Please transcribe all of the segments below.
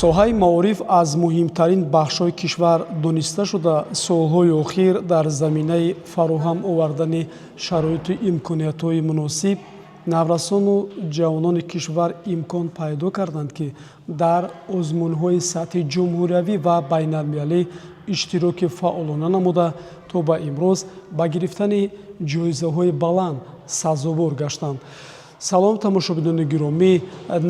Соҳаи маориф аз муҳимтарин бахшҳои кишвар дониста шуда, солҳои охир дар заминаи фароҳам овардани шароиту имкониятҳои муносиб наврасону ҷавонони кишвар имкон пайдо карданд, ки дар озмунҳои сатҳи ҷумҳуриявӣ ва байналмилалӣ иштироки фаъолона намуда, то ба имрӯз ба гирифтани ҷоизаҳои баланд сазовор гаштанд. Салом, тамошобинони гиромӣ!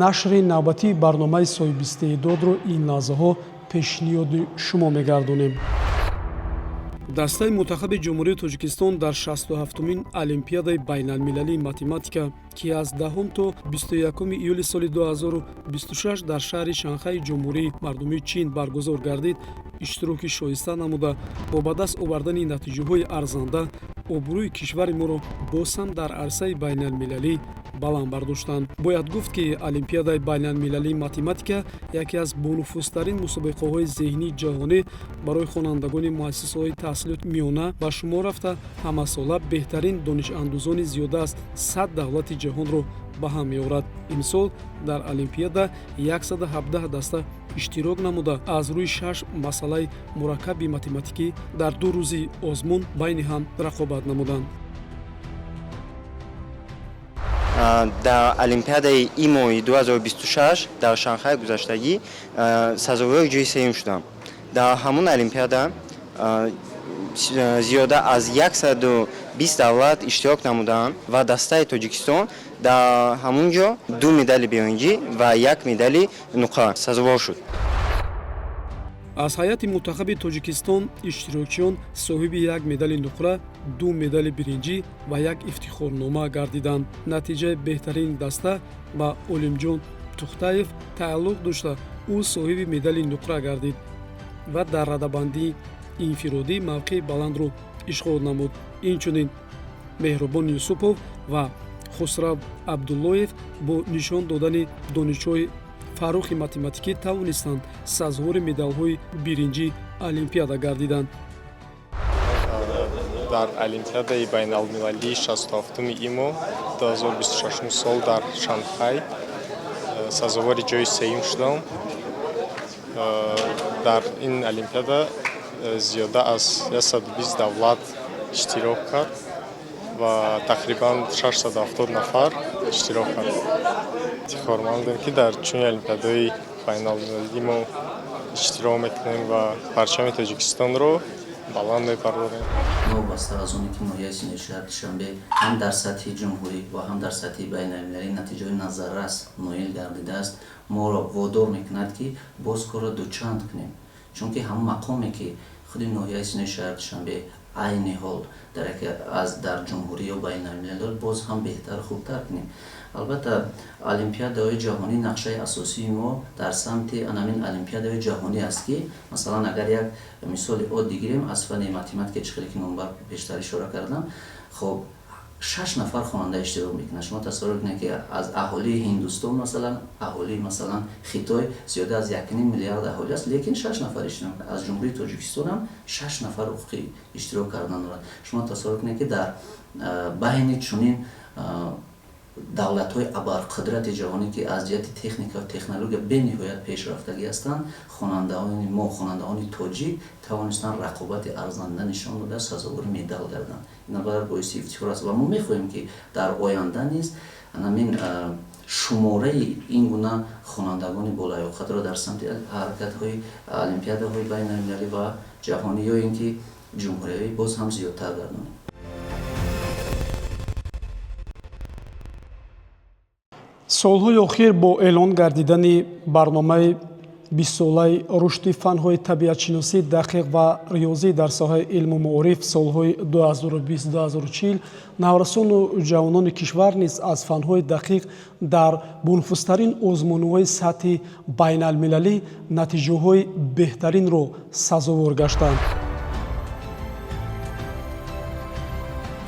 Нашри навбатии барномаи Соҳибистеъдодро ин лаҳзаҳо пешниҳоди шумо мегардонем. Дастаи мунтахаби Ҷумҳурии Тоҷикистон дар 67-умин Олимпиадаи байналмилалии математика, ки аз 10 то 21 июли соли 2026 дар шаҳри Шанхайи Ҷумҳурии Мардумии Чин баргузор гардид, иштироки шоиста намуда, бо ба даст овардани натиҷаҳои арзанда обрӯи кишвари моро боз ҳам дар арсаи байналмилалӣ баланд бардоштанд. Бояд гуфт, ки Олимпиадаи байналмилалии математика яке аз бонуфузтарин мусобиқаҳои зеҳнии ҷаҳонӣ барои хонандагони муассисаҳои таҳсилоти миёна ба шумор рафта, ҳамасола беҳтарин донишандӯзони зиёда аз 100 давлати ҷаҳонро ба ҳам меорад. Имсол дар олимпиада 117 даста иштирок намуда, аз рӯи шаш масъалаи мураккаби математикӣ дар 2 рӯзи озмун байни ҳам рақобат намуданд. Дар Олимпиадаи имои 2026 дар Шанхай гузаштагӣ сазовори ҷои сеюм шудам. Дар ҳамон олимпиада зиёда аз 120 давлат иштирок намуданд ва дастаи Тоҷикистон дар ҳамон ҷо ду медали биринҷӣ ва як медали нуқра сазовор шуд. Аз ҳайати мунтахаби Тоҷикистон иштирокчиён соҳиби як медали нуқра, ду медали биринҷӣ ва як ифтихорнома гардиданд. Натиҷаи беҳтарини даста ба Олимҷон Тухтаев тааллуқ дошта, ӯ соҳиби медали нуқра гардид ва дар радабандии инфиродӣ мавқеи баландро ишғол намуд. Инчунин Меҳрубон Юсупов ва Хусрав Абдуллоев бо нишон додани донишҳои фаррухи математикӣ тавонистанд сазовори медалҳои биринҷии олимпиада гардиданд. Дар Олимпиадаи байналмилалии 67-уми ИМО 2026 сол дар Шанхай сазовори ҷои сеюм шудам. Дар ин олимпиада зиёда аз 120 давлат иштирок кард ва тақрибан 670 нафар иштирок кард. Ифтихормандем, ки дар чунин олимпиадаҳои байналмилалӣ мо иштирок мекунем ва парчами Тоҷикистонро баланд мебардорем. Новобаста аз оне ки ноҳияи Синои шаҳри Душанбе ҳам дар сатҳи ҷумҳурӣ ва ҳам дар сатҳи байналмилалӣ натиҷаҳои назаррас ноил гардидааст, моро водор мекунад, ки боз корро дучанд кунем, чунки ҳамон мақоме, ки худи ноҳияи Синои шаҳри Душанбе айни ҳол дар яке аз дар ҷумҳурӣ ё байналмилалӣ дорад, боз ҳам беҳтару хубтар кунем. Албатта, олимпиадаҳои ҷаҳонӣ, нақшаи асосии мо дар самти анамин олимпиадаҳои ҷаҳонӣ аст, ки масалан, агар як мисоли оддӣ гирем аз фанни математика, чӣ хеле ки номбар пештар ишора кардам, хоб, шаш нафар хонанда иштирок мекунад. Шумо тасаввур кунед, ки аз аҳолии Ҳиндустон, масалан, аҳолии, масалан, Хитой зиёда аз 1,5 миллиард аҳолӣ аст, лекин шаш нафар иштирок мекунад. Аз Ҷумҳурии Тоҷикистон ҳам шаш нафар ҳуқуқи иштирок кардан дорад. Шумо тасаввур кунед, ки дар байни чунин давлатҳои абарқудрати ҷаҳонӣ, ки аз ҷиҳати техника ва технология бениҳоят пешрафтагӣ ҳастанд, хонандаони мо, хонандаони тоҷик тавонистанд рақобати арзанда нишон дода, сазовори медал гарданд. Ин албатта боиси ифтихор аст ва мо мехоҳем, ки дар оянда низ ҳамин шумораи ин гуна хонандагони болаёқатро дар самти ҳаракатҳои олимпиадаҳои байналмилалӣ ва ҷаҳонӣ ё ин ки ҷумҳуриявӣ боз ҳам зиёдтар гардонем. Солҳои охир бо эълон гардидани барномаи 20-солаи рушди фанҳои табиатшиносӣ, дақиқ ва риёзӣ дар соҳаи илму маориф солҳои 2020-2040 наврасону ҷавонони кишвар низ аз фанҳои дақиқ дар бонуфузтарин озмунҳои сатҳи байналмилалӣ натиҷаҳои беҳтаринро сазовор гаштанд.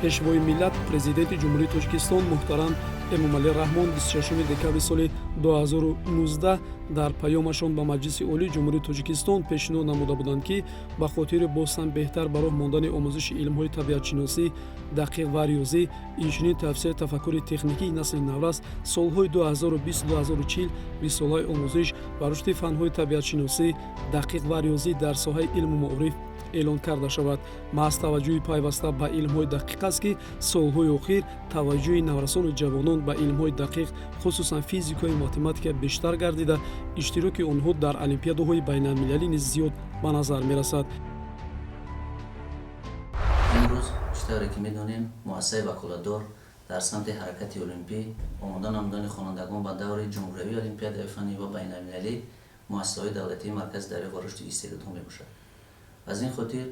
Пешвои миллат, Президенти Ҷумҳурии Тоҷикистон муҳтарам Эмомалӣ Раҳмон 26 декабри соли 2019 дар паёмашон ба Маҷлиси Олии Ҷумҳурии Тоҷикистон пешниҳод намуда буданд, ки ба хотири боз ҳам беҳтар ба роҳ мондани омӯзиши илмҳои табиатшиносӣ, дақиқ ва риёзӣ, инчунин тавсеаи тафаккури техникии насли наврас, солҳои 2020-2040 бистсолаи омӯзиш ва рушди фанҳои табиатшиносӣ, дақиқ ва риёзӣ дар соҳаи илму маориф эълон карда шавад. Маҳз таваҷҷӯҳи пайваста ба илмҳои дақиқ аст, ки солҳои охир таваҷҷӯҳи наврасону ҷавонон ба илмҳои дақиқ, хусусан физикаю математика, бештар гардида, иштироки онҳо дар олимпиадаҳои байналмилалӣ низ зиёд ба назар мерасад. Имрӯз, чӣ тавре ки медонем, муассисаи ваколатдор дар самти ҳаракати олимпӣ, омода намудани хонандагон ба давраи ҷумҳуриявии олимпиадаи фаннӣ ва байналмилалӣ муассисаҳои давлатии Маркази дарёфт ва рушди истеъдодҳо мебошад. Аз ин хотир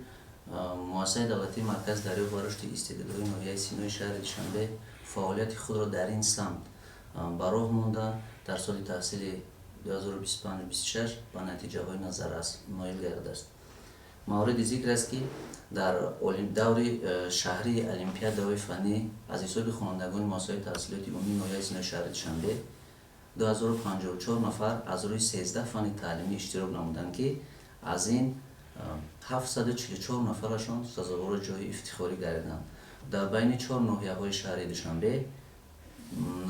муассисаи давлатии Маркази дарёфт ва рушди истеъдодҳои ноҳияи Синои шаҳри Душанбе фаъолияти худро дар ин самт ба роҳ монда, дар соли таҳсили 2025-26 ба натиҷаҳои назаррас ноил гардидааст. Мавриди зикр аст, ки дар даври шаҳрии олимпиадаҳои фаннӣ аз ҳисоби хонандагони муассисаҳои таҳсилоти умумии ноҳияи Синои шаҳри Душанбе 2054 нафар аз рӯи 13 фанни таълимӣ иштирок намуданд, ки аз ин 744 нафарашон сазовори ҷои ифтихорӣ гардиданд. Дар байни чор ноҳияҳои шаҳри Душанбе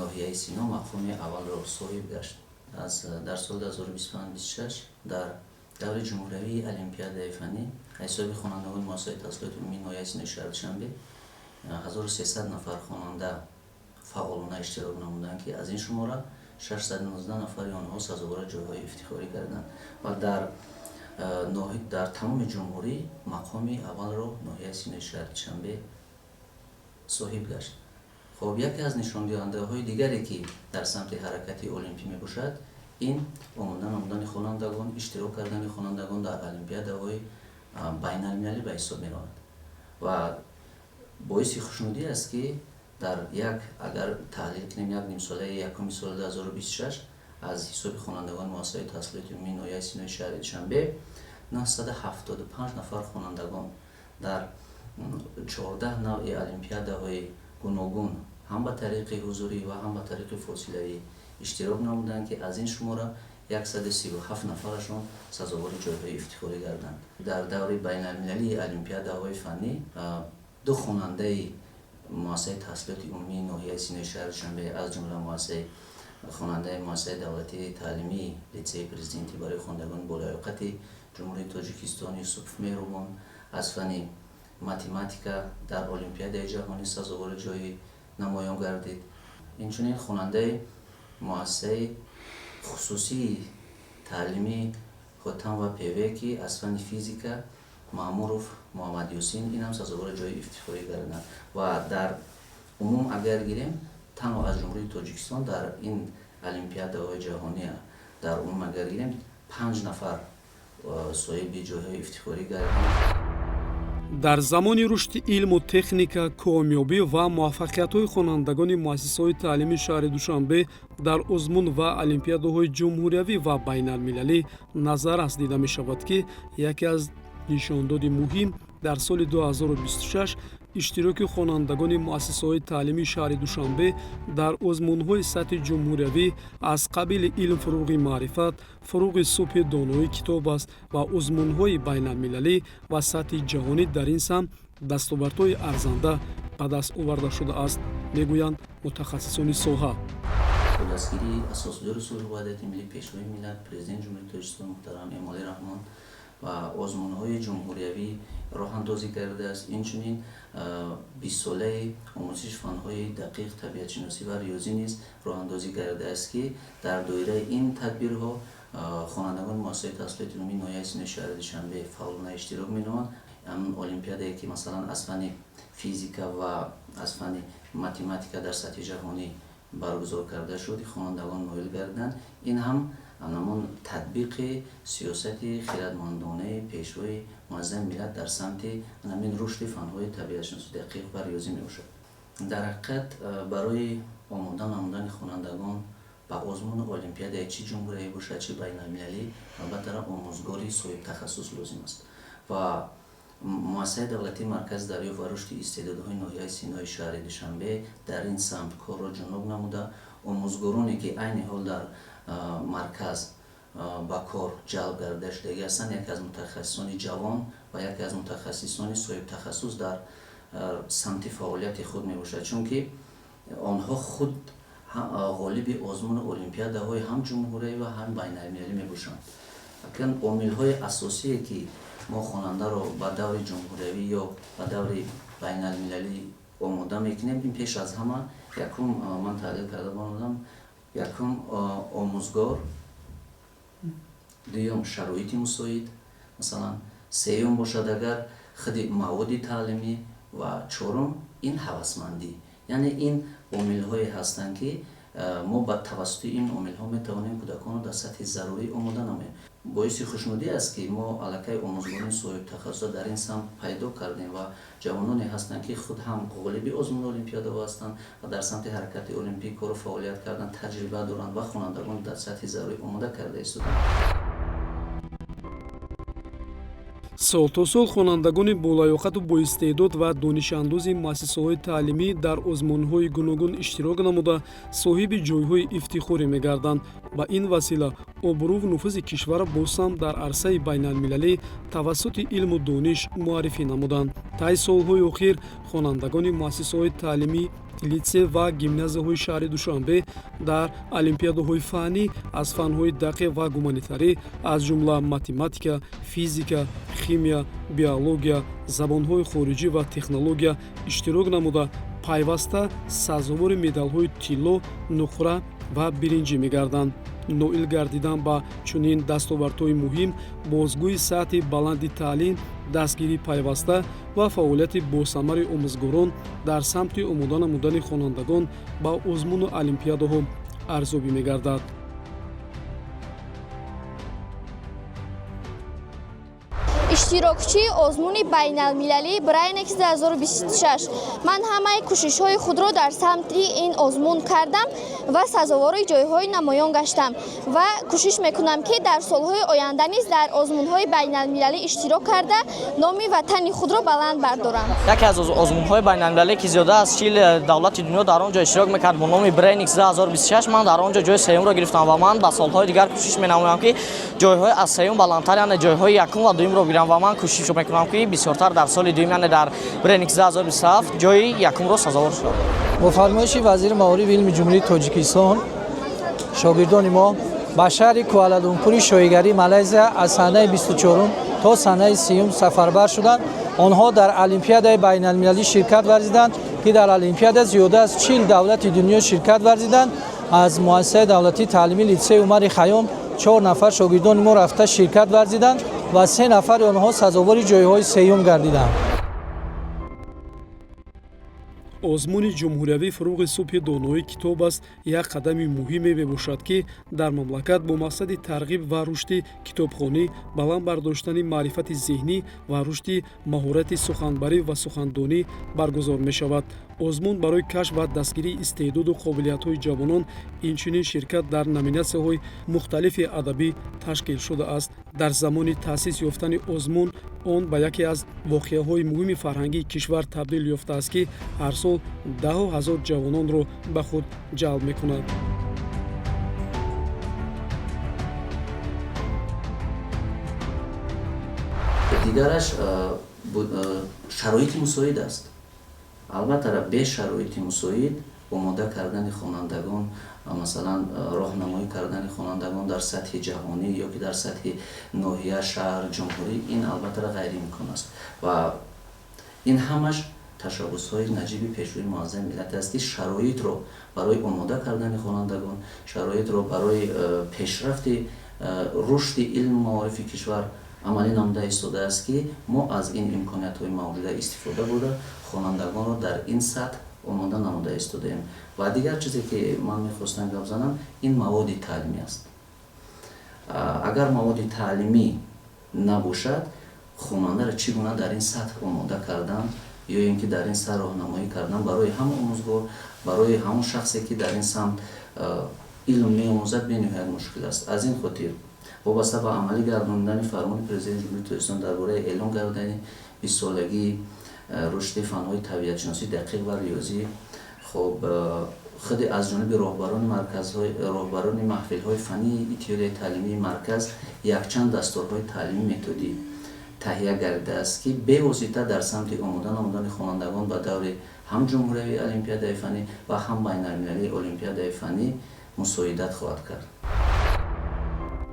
ноҳияи Сино мақоми аввалро соҳиб гашт. Аз дар соли 2025-26 дар даври ҷумҳуриявии олимпиадаи фаннӣ аз ҳисоби хонандагони муассисаи таҳсилоти умумии ноҳияи Синои шаҳри Душанбе 1300 нафар хонанда фаъолона иштирок намуданд, ки аз ин шумора 619 нафари онҳо сазовори ҷойҳои ифтихорӣ гардиданд ва дар тамоми ҷумҳурӣ мақоми аввалро ноҳияи Синои шаҳри Душанбе соҳиб гашт. Хоб, яке аз нишондиҳандаҳои дигаре, ки дар самти ҳаракати олимпӣ мебошад, ин омода намудани хонандагон, иштирок кардани хонандагон дар олимпиадаҳои байналмилалӣ ба ҳисоб меравад. Ва боиси хушнудӣ аст, ки дар як, агар таҳлил кунем, як нимсолаи якуми соли 2026 аз ҳисоби хонандагони муассисаи таҳсилоти умумии ноҳияи Синои шаҳри Душанбе 975 нафар хонандагон дар 14 навъи олимпиадаҳои гуногун ҳам ба тариқи ҳузурӣ ва ҳам ба тариқи фосилавӣ иштирок намуданд, ки аз ин шумора 137 нафарашон сазовори ҷойҳои ифтихорӣ гарданд. Дар даври байналмилалии олимпиадаҳои фаннӣ ду хонандаи муассисаи таҳсилоти умумии ноҳияи Синои шаҳри Душанбе, аз ҷумла хонандаи муассисаи давлатии таълимии литсеи президентӣ барои хонандагони болаёқати Ҷумҳурии Тоҷикистон Юсупов Меҳрубон аз фанни математика дар олимпиадаи ҷаҳонӣ сазовори ҷои намоён гардид. Инчунин хонандаи муассисаи хусусии таълимии Хотам ва ПВ, ки аз фанни физика Маъмуров Муҳаммадюсин, ин ҳам сазовори ҷои ифтихорӣ гардиданд. Ва дар умум агар гирем, танҳо аз Ҷумҳурии Тоҷикистон дар ин олимпиадаҳои ҷаҳонӣ дар умум агар гирем, панҷ нафар соҳиби ҷойҳои ифтихорӣ гардиданд. Дар замони рушди илму техника, комёбӣ ва муваффақиятҳои хонандагони муассисаҳои таълимии шаҳри Душанбе дар озмун ва олимпиадаҳои ҷумҳуриявӣ ва байналмилалӣ назаррас дида мешавад, ки яке аз нишондоди муҳим дар соли 2026 иштироки хонандагони муассисаҳои таълимии шаҳри Душанбе дар озмунҳои сатҳи ҷумҳуриявӣ аз қабили «Илм фурӯғи маърифат», «Фурӯғи субҳи доноӣ китоб аст» ва озмунҳои байналмилалӣ ва сатҳи ҷаҳонӣ дар ин самт дастовардҳои арзанда ба даст оварда шудааст, мегӯянд мутахассисони соҳа. Бо дастгирии Асосгузори сулҳу ваҳдати миллӣ, Пешвои миллат, Президенти Ҷумҳурии Тоҷикистон муҳтарам Эмомалӣ Раҳмон ва озмунҳои ҷумҳуриявӣ роҳандозӣ кардааст. Инчунин бистсолаи омӯзиши фанҳои дақиқ, табиатшиносӣ ва риёзӣ низ роҳандозӣ кардааст, ки дар доираи ин тадбирҳо хонандагони муассисаи таҳсилоти умумии ноҳияи Синои шаҳри Душанбе фаъолона иштирок менамоянд. Ҳамин олимпиадае, ки масалан аз фанни физика ва аз фанни математика дар сатҳи ҷаҳонӣ баргузор карда шуд, хонандагон ноил гардиданд. Ин ҳам ҳамон татбиқи сиёсати хирадмандонаи Пешвои муаззами миллат дар самти ҳамин рушди фанҳои табиатшиносӣ, дақиқ ва риёзӣ мебошад. Дар ҳақиқат, барои омода намудани хонандагон ба озмуну олимпиадаи чӣ ҷумҳуриявӣ бошад, чӣ байналмилалӣ, албатта, омӯзгори соҳибтахассус лозим аст ва Муассисаи давлатии Маркази дарёфт ва рушди истеъдодҳои ноҳияи Синои шаҳри Душанбе дар ин самт корро ҷунуб намуда, омӯзгороне, ки айни ҳол дар марказ ба кор ҷалб гардида шудагӣ ҳастанд, яке аз мутахассисони ҷавон ва яке аз мутахассисони соҳибтахассус дар самти фаъолияти худ мебошад, чунки онҳо худ ғолиби озмуну олимпиадаҳои ҳам ҷумҳуриявӣ ва ҳам байналмилалӣ мебошанд. Акнун омилҳои асосие, ки мо хонандаро ба даври ҷумҳуриявӣ ё ба даври байналмилалӣ омода мекунем, ин пеш аз ҳама якум, ман таҳлил карда баромадам, якум омӯзгор, дуюм шароити мусоид, масалан, сеюм бошад агар худи маводи таълимӣ ва чорум ин ҳавасмандӣ. Яъне ин омилҳое ҳастанд, ки мо ба тавассути ин омилҳо метавонем кӯдаконро дар сатҳи зарурӣ омода намоем. Боиси хушнудӣ аст, ки мо аллакай омӯзгорони соҳибтахассусро дар ин самт пайдо кардем ва ҷавононе ҳастанд, ки худ ҳам ғолиби озмуни олимпиадаҳо ҳастанд ва дар самти ҳаракати олимпӣ кору фаъолият кардан, таҷриба доранд ва хонандагон дар сатҳи зарурӣ омода карда истодаанд. Сол то сол хонандагони болаёқату боистеъдод ва донишандӯзи муассисаҳои таълимӣ дар озмунҳои гуногун иштирок намуда, соҳиби ҷойҳои ифтихорӣ мегарданд. Ба ин васила обрӯву нуфузи кишварро боз ҳам дар арсаи байналмилалӣ тавассути илму дониш муаррифӣ намуданд. Таи солҳои охир хонандагони муассисаҳои таълимӣ, литсей ва гимназияҳои шаҳри Душанбе дар олимпиадаҳои фаннӣ аз фанҳои дақиқ ва гуманитарӣ, аз ҷумла математика, физика, химия, биология, забонҳои хориҷӣ ва технология иштирок намуда, пайваста сазовори медалҳои тилло, нуқра ва биринҷӣ мегарданд. Ноил гардидан ба чунин дастовардҳои муҳим бозгӯи сатҳи баланди таълим, дастгирии пайваста ва фаъолияти босамари омӯзгорон дар самти омода намудани хонандагон ба озмуну олимпиадаҳо арзёбӣ мегардад. Иштирокчии озмуни байналмилалии Брайнекс 2026. Ман ҳамаи кӯшишҳои худро дар самти ин озмун кардам ва сазовори ҷойҳои намоён гаштам ва кӯшиш мекунам, ки дар солҳои оянда низ дар озмунҳои байналмилалӣ иштирок карда, номи ватани худро баланд бардорам. Яке аз озмунҳои байналмилалӣ, ки зиёда аз 40 давлати дунё дар он ҷо иштирок мекард, бо номи Брайнекс 2026, ман дар он ҷо ҷои сеюмро гирифтам ва ман ба солҳои дигар кӯшиш менамоям, ки ҷойҳои аз сеюм баландтар, яъне ҷойҳои якум ва дуюмро гирам, ва ман кӯшиш мекунам, ки бисёртар дар соли дуюм, яъне дар Брайнекс 2027, ҷои якумро сазовор шавам. Бо фармоиши вазири маориф илми Ҷумҳурии Тоҷикистон шогирдони мо ба шаҳри Куалалумпури шоҳигарии Малайзия аз санаи 24 то санаи 30 сафарбар шуданд. Онҳо дар олимпиадаи байналмилалӣ ширкат варзиданд, ки дар олимпиада зиёда аз 40 давлати дунё ширкат варзиданд. Аз муассисаи давлатии таълимии литсеи Умари Хайём чор нафар шогирдони мо рафта ширкат варзиданд ва се нафари онҳо сазовори ҷойҳои сеюм гардиданд. Озмуни ҷумҳуриявии «Фурӯғи субҳи доноӣ китоб аст» як қадами муҳиме мебошад, ки дар мамлакат бо мақсади тарғиб ва рушди китобхонӣ, баланд бардоштани маърифати зеҳнӣ ва рушди маҳорати суханбарӣ ва сухандонӣ баргузор мешавад. Озмун барои кашф ва дастгирии истеъдоду қобилиятҳои ҷавонон, инчунин ширкат дар номинатсияҳои мухталифи адабӣ ташкил шудааст. Дар замони таъсис ёфтани озмун он ба яке аз воқеаҳои муҳими фарҳангии кишвар табдил ёфтааст, ки ҳар сол даҳу ҳазор ҷавононро ба худ ҷалб мекунад. Дигараш шароити мусоид аст. Албатта, бе шароити мусоид омода кардани хонандагон, масалан, роҳнамоӣ кардани хонандагон дар сатҳи ҷаҳонӣ ё ки дар сатҳи ноҳия, шаҳр, ҷумҳурӣ, ин албатта ғайриимкон аст. Ва ин ҳамаш ташаббусҳои наҷиби Пешвои муаззами миллат аст, ки шароитро барои омода кардани хонандагон, шароитро барои пешрафти рушди илму маорифи кишвар амалӣ намуда истодааст, ки мо аз ин имкониятҳои мавҷуда истифода бурда, хонандагонро дар ин сатҳ омода намуда истодаем. Ва дигар чизе, ки ман мехостам гап занам, ин маводи таълимӣ аст. Агар маводи таълимӣ набошад, хонандаро чӣ гуна дар ин сатҳ омода кардан ё ин ки дар ин сатҳ роҳнамоӣ кардан барои ҳам омӯзгор, барои ҳамон шахсе, ки дар ин самт илм меомӯзад, бениҳоят мушкил аст. Аз ин хотир Вобаста ба амалӣ гардондани фармони Президенти Ҷумҳурии Тоҷикистон дар бораи эълон гардидани бистсолагии рушди фанҳои табиатшиносӣ, дақиқ ва риёзӣ, хоб, худи аз ҷониби роҳбарони марказҳои, роҳбарони маҳфилҳои фаннии иттиҳодияи таълимии марказ якчанд дастурҳои таълимӣ методӣ таҳия гардидааст, ки бевосита дар самти омода намудани хонандагон ба даври ҳам ҷумҳуриявии олимпиадаи фаннӣ ва ҳам байналмилалии олимпиадаи фаннӣ мусоидат хоҳад кард.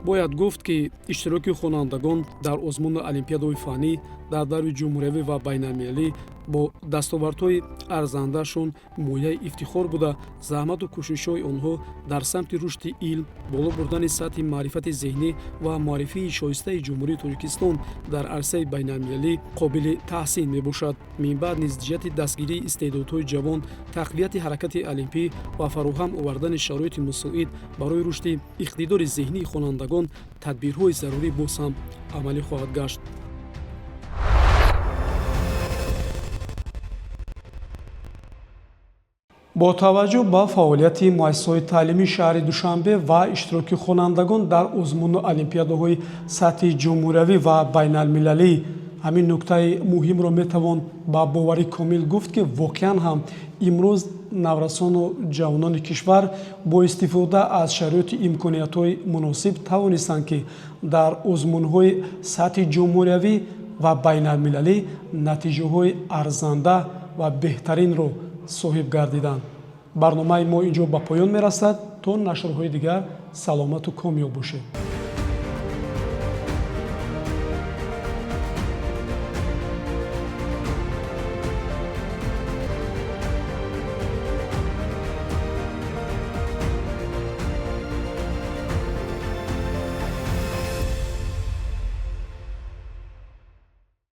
Бояд гуфт, ки иштироки хонандагон дар озмуни олимпиадаҳои фаннӣ дар даври ҷумҳуриявӣ ва байналмилалӣ бо дастовардҳои арзандаашон мояи ифтихор буда, заҳмату кӯшишҳои онҳо дар самти рушди илм, боло бурдани сатҳи маърифати зеҳнӣ ва муаррифии шоистаи Ҷумҳурии Тоҷикистон дар арсаи байналмилалӣ қобили таҳсин мебошад. Минбаъд низ ҷиҳати дастгирии истеъдодҳои ҷавон, тақвияти ҳаракати олимпӣ ва фароҳам овардани шароити мусоид барои рушди иқтидори зеҳнии хонандагон тадбирҳои зарурӣ боз ҳам амалӣ хоҳад гашт. Бо таваҷҷӯҳ ба фаъолияти муассисаҳои таълимии шаҳри Душанбе ва иштироки хонандагон дар озмуну олимпиадаҳои сатҳи ҷумҳуриявӣ ва байналмилалӣ, ҳамин нуктаи муҳимро метавон ба боварӣ комил гуфт, ки воқеан ҳам имрӯз наврасону ҷавонони кишвар бо истифода аз шароити имкониятҳои муносиб тавонистанд, ки дар озмунҳои сатҳи ҷумҳуриявӣ ва байналмилалӣ натиҷаҳои арзанда ва беҳтаринро соҳиб гардиданд. Барномаи мо ин ҷо ба поён мерасад. То нашрҳои дигар саломату комёб бошед.